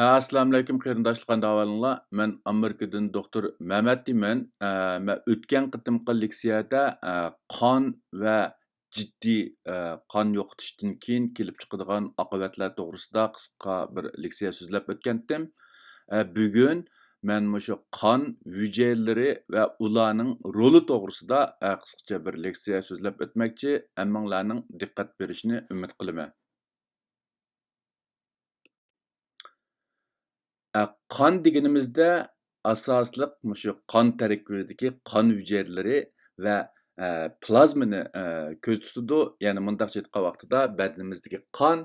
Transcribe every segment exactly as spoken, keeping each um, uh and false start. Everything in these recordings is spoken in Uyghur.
ھە، ئەسسالامۇئەلەيكۇم قېرىنداشلار، قانداق ئەھۋالىڭلار؟ مەن ئامېرىكىدىن دوختۇر مەمەت دېيمەن. ئە، مەن ئۆتكەن قېتىمقى لېكسىيەدە، ئە، قان ۋە جىددىي، ئە، قان يوقىتىشتىن كېيىن كېلىپ چىقىدىغان ئاقىۋەتلەر توغرىسىدا قىسقا بىر لېكسىيە سۆزلەپ ئۆتكەنتىم. ئە، بۈگۈن مەن مۇشۇ قان ھۈجەيرىلىرى ۋە ئۇلارنىڭ رولى توغرىسىدا، ئە، قىسقىچە بىر لېكسىيە سۆزلەپ ئۆتمەكچى. ھەممىڭلارنىڭ دىققەت بېرىشىنى ئۈمىد قىلىمەن. ئە، قان دېگىنىمىزدە ئاساسلىق مۇشۇ قان تەركىبىدىكى قان ھۈجەيرىلىرى ۋە، ئە، پلازمىنى، ئە، كۆزدە تۇتىدۇ. يەنى مۇنداقچە ئېيتقان ۋاقتىدا بەدىنىمىزدىكى قان،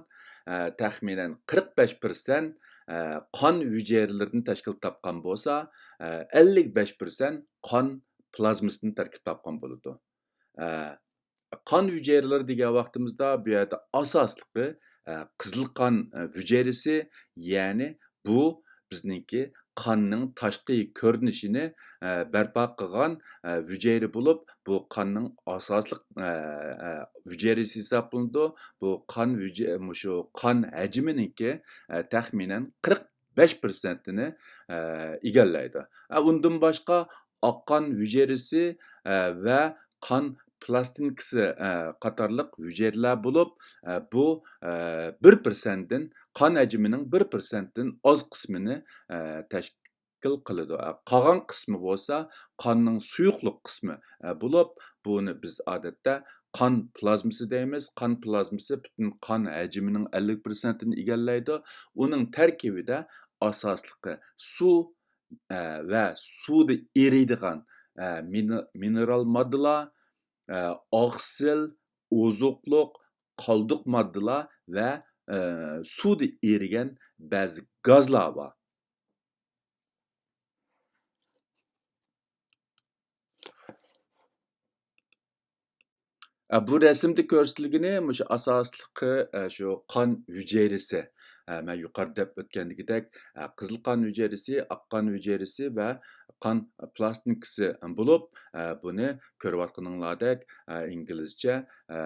ئە، تەخمىنەن قىرىق بەش پىرسەنت، ئە، قان ھۈجەيرىلىرىدىن تەشكىل تاپقان بولسا، ئە، ئەللىك بەش پىرسەنت قان پلازمىسىدىن تەركىب تاپقان بولىدۇ. ئە، قان ھۈجەيرىلىرى دېگەن ۋاقتىمىزدا بۇ يەردە ئاساسلىقى، ئە، قىزىل قان، ئە، ھۈجەيرىسى، يەنى بۇ بىزنىڭكى قاننىڭ تاشقى كۆرۈنۈشىنى، ئە، بەرپا قىلغان، ئە، ھۈجەيرە بولۇپ، بۇ قاننىڭ ئاساسلىق، ئە، ئە، ھۈجەيرىسى ھېسابلىنىدۇ. بۇ قان ھۈجە-، مۇشۇ قان ھەجمىنىڭكى، ئە، تەخمىنەن قىرىق بەش پىرسەنتىنى، ئە، ئىگىلەيدۇ. ئە، ئۇندىن باشقا ئاق قان ھۈجەيرىسى، ئە، ۋە قان پلاستىنكىسى، ئە، قاتارلىق ھۈجەيرىلەر بولۇپ، ئە، بۇ، ئە، بىر پىرسەنتتىن، قان ھەجمىنىڭ بىر پىرسەنتتىن ئاز قىسمىنى، ئە، تەشكىل قىلىدۇ. ئە، قالغان قىسمى بولسا قاننىڭ سۇيۇقلۇق قىسمى، ئە، بولۇپ، بۇنى بىز ئادەتتە قان پلازمىسى دەيمىز. قان پلازمىسى پۈتۈن قان ھەجمىنىڭ ئەللىك پىرسەنتىنى ئىگىلەيدۇ. ئۇنىڭ تەركىبىدە ئاساسلىقى سۇ، ئە، ۋە سۇدا ئېرىيدىغان، ئە، مىنى-، مىنېرال ماددىلار، ئە، ئاقسىل، ئوزۇقلۇق، قالدۇق ماددىلار ۋە، ئە، سۇدا ئېرىگەن بەزى گازلار بار. ئە، بۇ رەسىمدە كۆرسىتىلگىنى مۇشۇ ئاساسلىقى، ئە، شۇ قان ھۈجەيرىسى. ئە، مەن يۇقىرىدا دەپ ئۆتكەندىكىدەك، ئە، قىزىل قان ھۈجەيرىسى، ئاق قان ھۈجەيرىسى ۋە قان پلاستىنكىسى بولۇپ، ئە، بۇنى كۆرۈۋاتقىنىڭلاردەك، ئە، ئىنگلىزچە، ئە،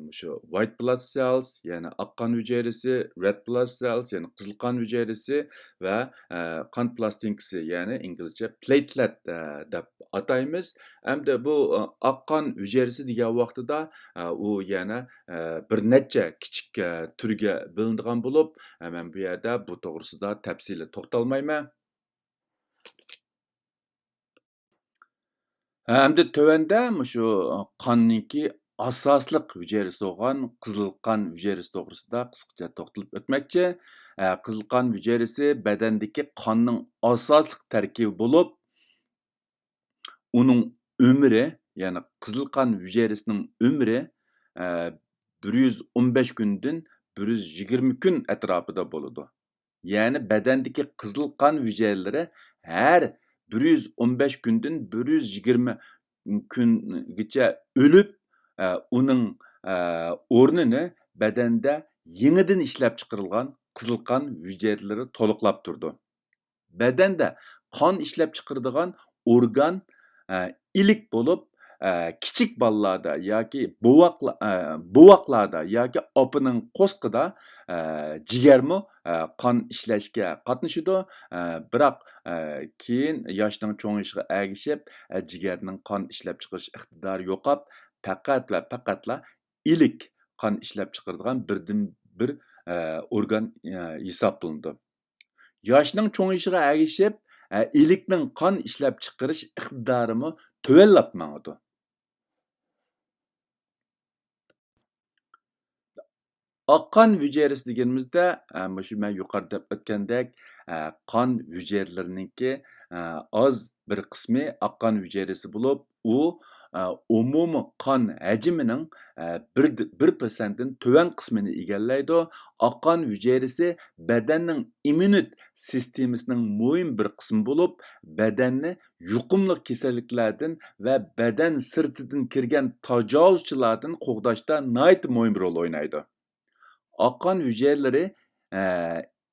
مۇشۇ white blood cells، يەنى ئاق قان ھۈجەيرىسى، red blood cells، يەنى قىزىل قان ھۈجەيرىسى ۋە، ئە، قان پلاستىنكىسى، يەنى ئىنگلىزچە platelet، ئە، دەپ ئاتايمىز. ئەمدى بۇ، ئە، ئاق قان ھۈجەيرىسى دېگەن ۋاقتىدا، ئە، ئۇ يەنە، ئە، بىر نەچچە كىچىك، ئە، تۈرگە بۆلۈنىدىغان بولۇپ، ئە، مەن بۇ يەردە بۇ توغرىسىدا تەپسىلىي توختالمايمەن. ھە، ئەمدى تۆۋەندە مۇشۇ قاننىڭكى ئاساسلىق ھۈجەيرىسى بولغان قىزىل قان ھۈجەيرىسى توغرىسىدا قىسقىچە توختىلىپ ئۆتمەكچى. ھە، قىزىل قان ھۈجەيرىسى بەدەندىكى قاننىڭ ئاساسلىق تەركىبى بولۇپ، ئۇنىڭ ئۆمرى، يەنى قىزىل قان ھۈجەيرىسىنىڭ ئۆمرى، ھە، بىر يۈز ئون بەش كۈندىن بىر يۈز يىگىرمە كۈن ئەتراپىدا بولىدۇ. يەنى بەدەندىكى قىزىل قان ھۈجەيرىلىرى ھەر بىر يۈز ئون بەش كۈندىن بىر يۈز يىگىرمە كۈنگىچە ئۆلۈپ، ئە، ئۇنىڭ، ئە، ئورنىنى بەدەندە يېڭىدىن ئىشلەپچىقىرىلغان قىزىل قان ھۈجەيرىلىرى تولۇقلاپ تۇرىدۇ. بەدەندە قان ئىشلەپچىقىرىدىغان ئورگان، ئە، ئىلىك بولۇپ، ئە، كىچىك بالىلاردا ياكى بوۋاقلا-، ئە، بوۋاقلاردا ياكى ئاپىنىڭ قورسىقىدا، ئە، جىگەرمۇ، ئە، قان ئىشلەشكە قاتنىشىدۇ. ئە، بىراق، ئە، كېيىن ياشنىڭ چوڭىيىشىغا ئەگىشىپ، ئە، جىگەرنىڭ قان ئىشلەپچىقىرىش ئىقتىدارى يوقاپ، پەقەت ۋە پەقەتلا ئىلىك قان ئىشلەپچىقىرىدىغان بىردىنبىر، ئە، ئورگان، ئە، ھېسابلىنىدۇ. ياشنىڭ چوڭىيىشىغا ئەگىشىپ، ئە، ئىلىكنىڭ قان ئىشلەپچىقىرىش ئىقتىدارىمۇ تۆۋەنلەپ ماڭىدۇ. ئاق قان ھۈجەيرىسى دېگىنىمىزدە، ئە، مۇشۇ مەن يۇقىرىدا دەپ ئۆتكەندەك، ئە، قان ھۈجەيرىلىرىنىڭكى، ئە، ئاز بىر قىسمى ئاق قان ھۈجەيرىسى بولۇپ، ئۇ، ئە، ئومۇمىي قان ھەجمىنىڭ، ئە، بىر، بىر پىرسەنتتىن تۆۋەن قىسمىنى ئىگىلەيدۇ. ئاق قان ھۈجەيرىسى بەدەننىڭ ئىممۇنىت سىستېمىسىنىڭ مۇھىم بىر قىسمى بولۇپ، بەدەننى يۇقۇملۇق كېسەللىكلەردىن ۋە بەدەن سىرتىدىن كىرگەن تاجاۋۇزچىلاردىن قوغداشتا ناھايىتى مۇھىم رول ئوينايدۇ. ئاق قان ھۈجەيرىلىرى، ئە،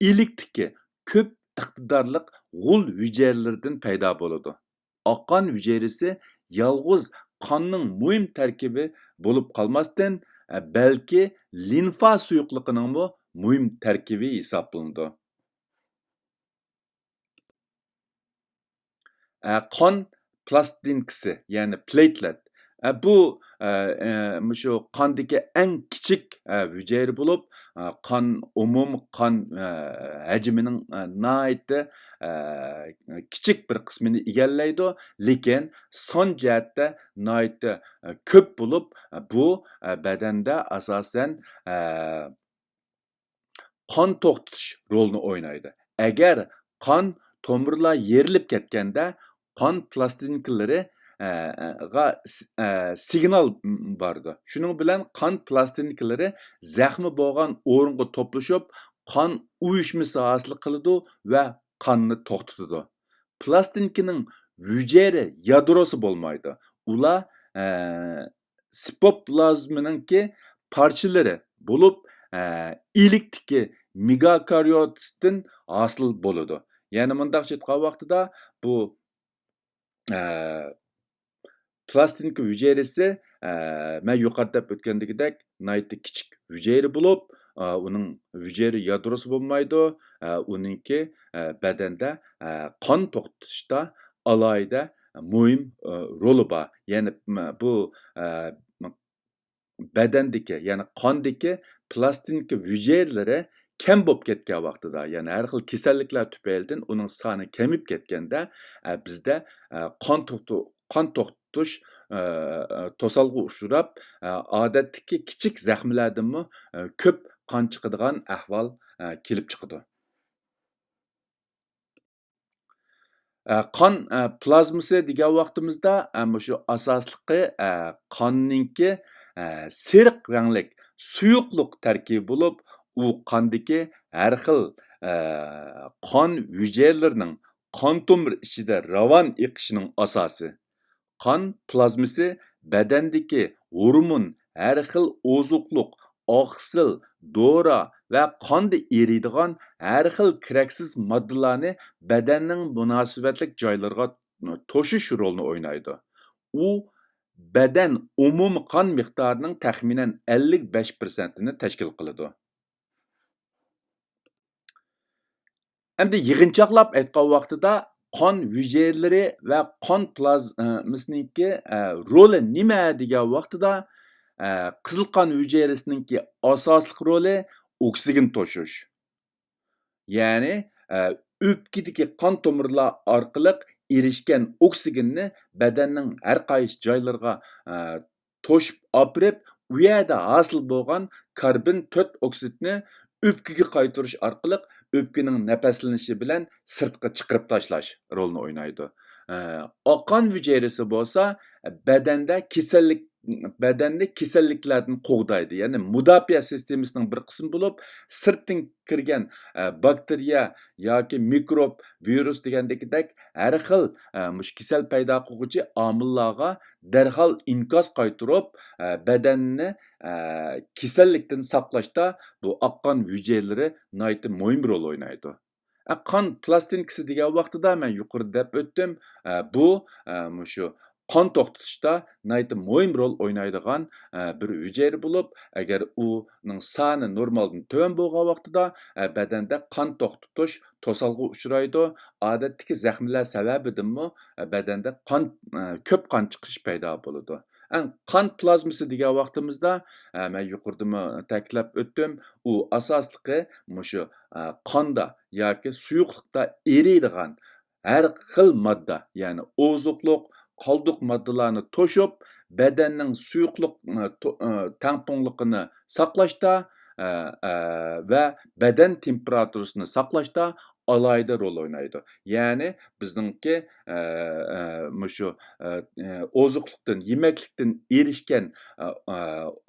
ئىلىكتىكى كۆپ ئىقتىدارلىق غول ھۈجەيرىلىرىدىن پەيدا بولىدۇ. ئاق قان ھۈجەيرىسى يالغۇز قاننىڭ مۇھىم تەركىبى بولۇپ قالماستىن، ئە، بەلكى لىمفا سۇيۇقلۇقىنىڭمۇ مۇھىم تەركىبى ھېسابلىنىدۇ. ئە، قان پلاستىنكىسى، يەنى پلېيتلېت. ئە، بۇ، ئە، ئە، مۇشۇ قاندىكى ئەڭ كىچىك، ئە، ھۈجەيرە بولۇپ، ئە، قان، ئومۇمىي قان، ئە، ھەجمىنىڭ، ئە، ناھايىتى، ئە، كىچىك بىر قىسمىنى ئىگىلەيدۇ، لېكىن سان جەھەتتە ناھايىتى، ئە، كۆپ بولۇپ، ئە، بۇ، ئە، بەدەندە ئاساسەن، ئە، قان توختىتىش رولىنى ئوينايدۇ. ئەگەر قان تومۇرلار يېرىلىپ كەتكەندە، قان پلاستىنكىلىرى، ئە، غا س-، ئە، سىگنال بارىدۇ. شۇنىڭ بىلەن قان پلاستىنكىلىرى زەخمى بولغان ئورۇنغا توپلىشىپ، قان ئۇيۇشمىسى ھاسىل قىلىدۇ ۋە قاننى توختىتىدۇ. پلاستىنكىنىڭ ھۈجەيرە يادروسى بولمايدۇ. ئۇلار، ئە، سىپوپلازمىنىڭكى پارچىلىرى بولۇپ، ئە، ئىلىكتىكى مېگاكاريوتىستتىن ھاسىل بولىدۇ. يەنى مۇنداقچە ئېيتقان ۋاقتىدا بۇ، ئە، پلاستىنكا ھۈجەيرىسى، ئە، مەن يۇقىرىدا دەپ ئۆتكەندىكىدەك ناھايىتى كىچىك ھۈجەيرە بولۇپ، ئە، ئۇنىڭ ھۈجەيرە يادروسى بولمايدۇ. ئە، ئۇنىڭكى، ئە، بەدەندە، ئە، قان توختىتىشتا ئالاھىدە مۇھىم، ئە، رولى بار. يەنى، م-، بۇ، ئە، بەدەندىكى، يەنى قاندىكى پلاستىنكا ھۈجەيرىلىرى كەم بولۇپ كەتكەن ۋاقتىدا، يەنى ھەر خىل كېسەللىكلەر تۈپەيلىدىن ئۇنىڭ سانى كېمىيىپ كەتكەندە، ئە، بىزدە، ئە، قان توختۇ-، قان توختىتىش، ئە، ئە، توسالغۇ ئۇچراپ، ئە، ئادەتتىكى كىچىك زەخمىلەردىنمۇ، ئە، كۆپ قان چىقىدىغان ئەھۋال، ئە، كېلىپ چىقىدۇ. ئە، قان، ئە، پلازمىسى دېگەن ۋاقتىمىزدا، ئە، مۇشۇ ئاساسلىقى، ئە، قاننىڭكى، ئە، سېرىق رەڭلىك سۇيۇقلۇق تەركىبى بولۇپ، ئۇ قاندىكى ھەر خىل، ئە، قان ھۈجەيرىلىرىنىڭ قان تومۇر ئىچىدە راۋان ئېقىشىنىڭ ئاساسى. قان پلازمىسى بەدەندىكى ھورمون، ھەر خىل ئوزۇقلۇق، ئاقسىل، دورا ۋە قاندا ئېرىيدىغان ھەر خىل كېرەكسىز ماددىلارنى بەدەننىڭ مۇناسىۋەتلىك جايلىرىغا توشۇش رولىنى ئوينايدۇ. ئۇ بەدەن ئومۇمىي قان مىقدارىنىڭ تەخمىنەن ئەللىك بەش پىرسەنتىنى تەشكىل قىلىدۇ. ئەمدى يىغىنچاقلاپ ئېيتقان ۋاقتىدا، قان ھۈجەيرىلىرى ۋە قان پلازمىسىنىڭكى، ئە، رولى نېمە دېگەن ۋاقتىدا، ئە، قىزىل قان ھۈجەيرىسىنىڭكى ئاساسلىق رولى ئوكسىگېن توشۇش. يەنى، ئە، ئۆپكىدىكى قان تومۇرلار ئارقىلىق ئېرىشكەن ئوكسىگېننى بەدەننىڭ ھەر قايسى جايلىرىغا، ئە، توشۇپ ئاپىرىپ، ئۇ يەردە ھاسىل بولغان كاربون تۆت ئوكسىدنى ئۆپكىگە قايتۇرۇش ئارقىلىق ئۆپكىنىڭ نەپەسلىنىشى بىلەن سىرتقا چىقىرىپ تاشلاش رولىنى ئوينايدۇ. ئە، ئاق قان ھۈجەيرىسى بولسا بەدەندە كېسەللىك، بەدەننى كېسەللىكلەردىن قوغدايدۇ. يەنى مۇداپىئە سىستېمىسىنىڭ بىر قىسمى بولۇپ، سىرتتىن كىرگەن، ئە، باكتېرىيە ياكى مىكروب، ۋىرۇس دېگەندىكىدەك ھەر خىل، ئە، مۇشۇ كېسەل پەيدا قىلغۇچى ئامىللارغا دەرھال ئىنكاس قايتۇرۇپ، ئە، بەدەننى، ئە، كېسەللىكتىن ساقلاشتا بۇ ئاق قان ھۈجەيرىلىرى ناھايىتى مۇھىم رول ئوينايدۇ. ئە، قان پلاستىنكىسى دېگەن ۋاقتىدا مەن يۇقىرىدا دەپ ئۆتتۈم. ئە، بۇ، ئە، مۇشۇ قان توختىتىشتا ناھايىتى مۇھىم رول ئوينايدىغان، ئە، بىر ھۈجەيرە بولۇپ، ئەگەر ئۇنىڭ سانى نورمالدىن تۆۋەن بولغان ۋاقتىدا، ئە، بەدەندە قان توختىتىش توسالغۇ ئۇچرايدۇ. ئادەتتىكى زەخمىلەر سەۋەبىدىنمۇ، ئە، بەدەندە قان، ئە، كۆپ قان چىقىش پەيدا بولىدۇ. ئەڭ قان پلازمىسى دېگەن ۋاقتىمىزدا، ئە، مەن يۇقىرىدىمۇ تەكىتلەپ ئۆتتۈم، ئۇ ئاساسلىقى مۇشۇ، ئە، قاندا ياكى سۇيۇقلۇقتا ئېرىيدىغان ھەر خىل ماددا، يەنى ئوزۇقلۇق، قالدۇق ماددىلارنى توشۇپ، بەدەننىڭ سۇيۇقلۇق، ئە، تو-، ئە، تەڭپۇڭلۇقىنى ساقلاشتا، ئە، ئە، ۋە بەدەن تېمپېراتۇرىسىنى ساقلاشتا ئالاھىدە رول ئوينايدۇ. يەنى بىزنىڭكى، ئە، ئە، مۇشۇ، ئە، ئە، ئوزۇقلۇقتىن، يېمەكلىكتىن ئېرىشكەن، ئە، ئە،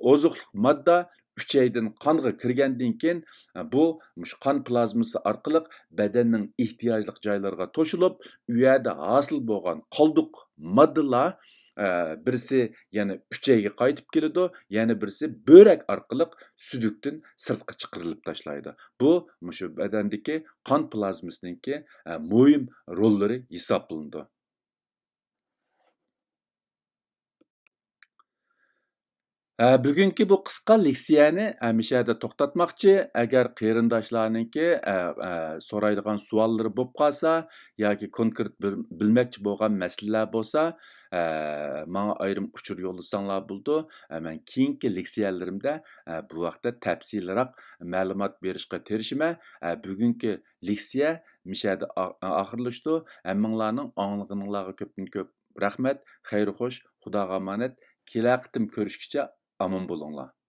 ئوزۇقلۇق ماددا ئۈچەيدىن قانغا كىرگەندىن كېيىن، ئە، بۇ مۇشۇ قان پلازمىسى ئارقىلىق بەدەننىڭ ئېھتىياجلىق جايلىرىغا توشۇلۇپ، ئۇ يەردە ھاسىل بولغان قالدۇق ماددىلار، ئە، بىرسى يەنە ئۈچەيگە قايتىپ كېلىدۇ، يەنە بىرسى بۆرەك ئارقىلىق سۈدۈكتىن سىرتقا چىقىرىلىپ تاشلايدۇ. بۇ مۇشۇ بەدەندىكى قان پلازمىسىنىڭكى، ئە، مۇھىم روللىرى ھېسابلىنىدۇ. ئە، بۈگۈنكى بۇ قىسقا لېكسىيەنى، ئە، مىشەدە توختاتماقچى. ئەگەر قېرىنداشلارنىڭكى، ئە، ئە، سورايدىغان سوئاللىرى بولۇپ قالسا ياكى كونكرېت بىر بىلمەكچى بولغان مەسىلىلەر بولسا، ئە، ماڭا ئايرىم ئۇچۇر يوللىساڭلار بولىدۇ. ئە، مەن كېيىنكى لېكسىيەلىرىمدە، ئە، بۇ ھەقتە تەپسىلىيراق مەلۇمات بېرىشقا تىرىشىمەن. ئە، بۈگۈنكى لېكسىيە مىشەدە ئا-، ئاخىرلىشىدۇ. ھەممىڭلارنىڭ ئاڭلىغىنىڭلارغا كۆپتىن كۆپ رەھمەت. خەير خوش، خۇداغا ئامانەت. كېلەر قېتىم كۆرۈشكىچە ئامان بولۇڭلار.